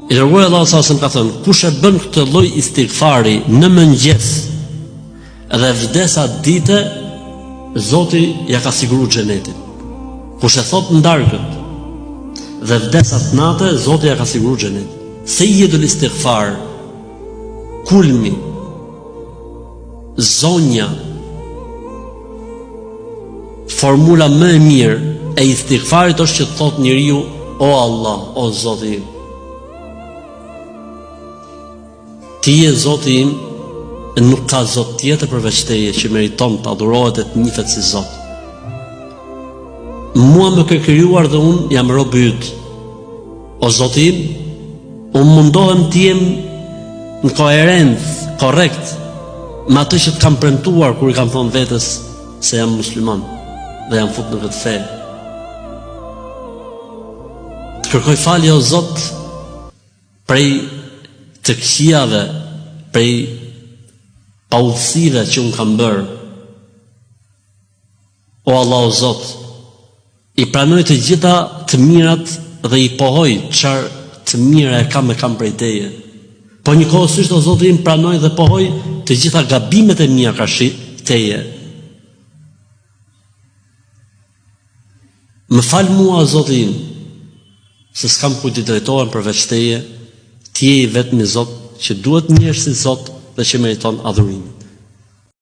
I dërguari i Allahut sallallahu alaihi wasallam ka thënë, kush e bën këtë lloj istighfari në mëngjes dhe vdes atë ditë, Zoti ja ka siguru xhenetin. Kush e thot në darkë dhe vdes atë natë, Zoti ja ka siguru xhenetin. Sejidul istighfar, kulmi, zonja, formula më e mirë e istighfarit është që të thotë njeriu o Allah, o Zoti im. Ti je Zoti im, e nuk ka Zot tjetër përveç teje që meriton të adhurohet e të njihet si Zot. Mua më ke krijuar dhe unë jam robi yt. O Zoti im, unë mundohem të jem në koherencë, korrekt, me atë që të kam premtuar kur i kam thonë vetes se jam musliman dhe jam fut në këtë fe. Të kërkoj falje o Zot prej të këqijave, prej paudhësive që unë kam bërë. O Allah o Zot, i pranoj të gjitha të mirat dhe i pohoj çfarë të mira e kam e kam prej teje. Po njëkohësisht o Zoti im pranoj dhe pohoj të gjitha gabimet e mia karshi teje. Më fal mua o Zoti im, se s'kam kujt t'i drejtohem përveç teje, ti je i vetmi Zot që duhet njihesh si Zot dhe që meriton adhurimin.